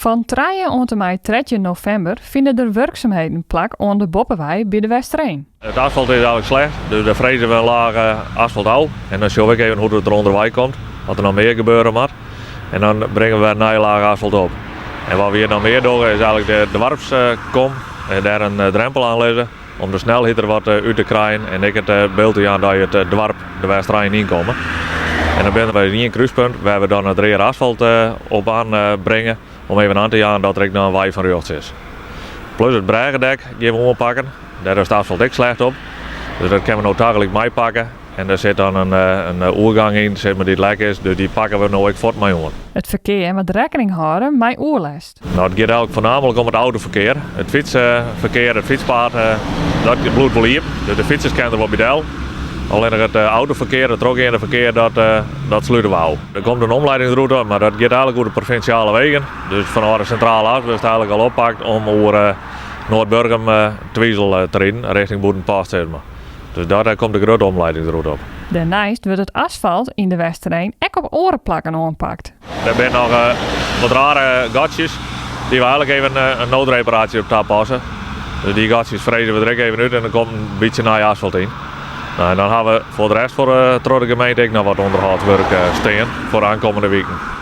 Fan trije oant en mei 13 novimber fine der wurksumheden plak oan de Boppewei by De Westereen. It asfalt is eigenlik slecht, dus dêr freeze we in laach asfalt ôf. En dan sjogge we ek even hoe't it der ûnderwei komt, wat der noch mear gebeure moat. En dan bringe we wer in nije laach asfalt op. En wat we hjir noch mear dogge is eigenlik de doarpskom, dêr in drempel oanlizze om de snelheid der wat út te krijen en ek it byld te jaan dat je it doarp De Westereen ynkomme. En dan binne we ien krúspunt wêr we dan it reade asfalt op oanbringe om even oan te jaan dat der ek noch in wei fan rjochts is. Plus it brêgedek gean we oanpakken. Dêr is it asfalt ek slecht op. Dus dat kinne we no tagelyk meipakke. En der sit dan in oergang yn, sis mar, dy't lek is, dus dy pakke we no ek fuort mei oan. It ferkear moat rekkening hâlde mei oerlêst. No, it giet eigenlik foarnaamlik om it autoferkear. It fytsferkear, it fytspaad, dat bliuwt wol iepen. Dus de fytsers kinne der wol by del. Allinnich it autoferkear, it trochgeande ferkear, dat, dat slute we ôf. Der komt in omleidingsrûte, mar dat giet eigenlik oer de provinsjale wegen. Dus fanôf de Sintrale As wurdst eigenlik al oppakt om oer Noardburgum Twizel te riden, rjochting Bûtenpost, sis mar. Dus dêr komt de grutte omleidingsrûte op. Dêrneist wurdt it asfalt yn De Westereen ek op oare plakken oanpakt. Der binne noch wat rare gatsjes dy't we eigenlik even in noodreparatie op tapasse. Dus dy gatsjes freze we der ek even út en der komt in bytsje nij asfalt yn. Nou, en dan ha we foar de rest foar troch de gemeente ek noch wat ûnderhâldswurk stean foar de oankommende wiken.